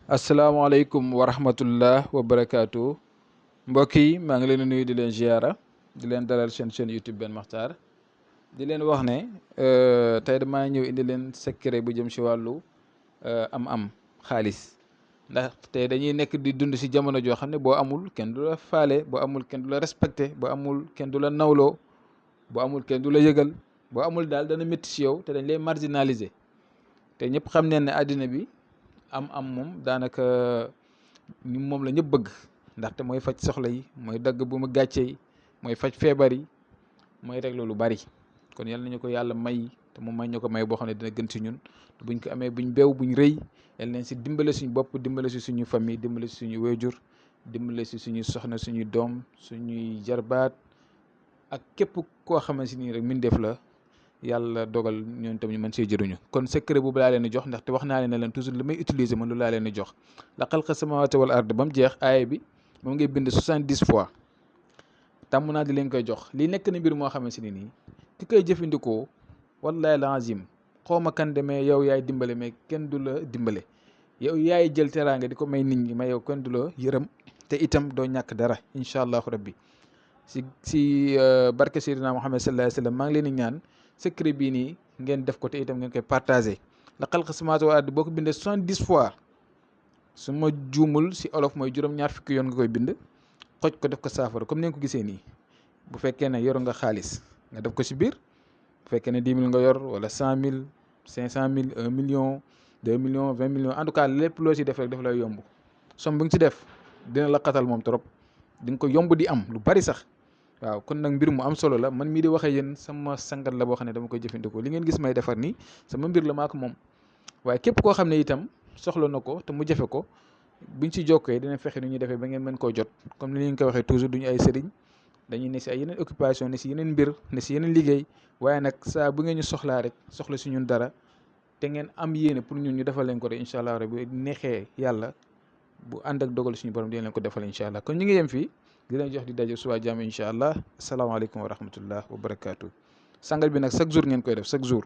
asalaamaaleykum wa rahmatullah wa barakaatu mbokk yi maa ngi leen di nuyu di leen ziara di leen dalal seen chaîne YouTube Ben Makhtar di leen wax ne tey damaa ñëw indi leen secret bu jëm si wàllu am xaalis ndax tey dañuy nekk di dund si jamono joo xam ne boo amul kenn du la faale boo amul kenn du la respecté boo amul kenn du la nawloo boo amul kenn du la yëgal boo amul daal dana métti si yow te dañ lay marginaliser te ñëpp xam ne àddina bi. am moom daanaka ni moom la ñëpp bëgg ndaxte mooy faj soxla yi mooy dagg bu mu gàcce yi mooy faj feebar yi mooy rek lu bari kon yal nañu ko yàlla may te mu may ñu ko may boo xam ne dina gën si ñun te buñ ko amee buñ beew buñ rëy yal nañ si dimbale suñu bopp dimbale si suñu famille dimbale si suñu wéjur dimbale si suñu soxna suñuy doom suñuy jarbaat ak képp koo xamante ni rek mindeef la yàlla dogal ñoom tam ñu mën see jëriñu kon secret boobu laa leen di jox ndaxte wax naa leen ne leen toujours li may utiliser man loolu laa leen di jox la xalqa samawati wal ard ba mu jeex aaya bi moom ngay bind 70 fois tàmm naa di leen koy jox lii nekk na mbir moo xamante ni nii ki koy jëfandikoo wallahi lazim xaw ma kan demee yow yaay dimbale mais kenn du la dimbale yow yaay jël teraanga di ko may nit ñi mais yow kenn du la yërëm te itam doo ñàkk dara incha allahu rabbi si barke Seydina Muhammad sallallahu alayhi wa sallam maa ngi leen di ñaan secret bii nii ngeen def ko te itam ngeen koy partagé la xalqa samaawaati wal ard boo ko bindee 70 fois su ma juumul si olof mooy juróom-ñaar fukki yoon nga koy bind xoj ko def ko saafara comme ni nga ko gisee nii bu fekkee ne yor nga xaalis nga def ko si biir bu fekkee ne 10 000 nga yor wala 100 000 500 000 1 million 2 millions 20 millions en tout cas lépp loo si def rek daf lay yomb somme bi nga si def dina la xatal moom trop di nga ko yomb di am lu bari sax. waaw kon nag mbir mu am solo la man mii di waxee yéen sama sangat la boo xam ne dama koy jëfandikoo li ngeen gis may defar nii sama mbir la maa ko moom waaye képp koo xam ne itam soxla na ko te mu jafe ko buñ si jokkee dina fexe ni ñuy defee ba ngeen mën koo jot comme ni ñu ko waxee toujours duñu ay sëriñ dañuy ne si ay yeneen occupation ne si yeneen mbir ne si yeneen liggéey waaye nag saa bu ngeen ñu soxlaa rek soxla si ñun dara te ngeen am yéene pour ñun ñu defal leen ko rek incha allah rabbi neexee yàlla bu ànd ak dogal suñu borom dina leen ko defal incha allah kon ñu ngi yem fii di leen jox di daje suba jàmm incha allah asalaamaaleykum wa rahmatullah wa barakaatu sangal bi nag chaque jour ngeen koy def chaque jour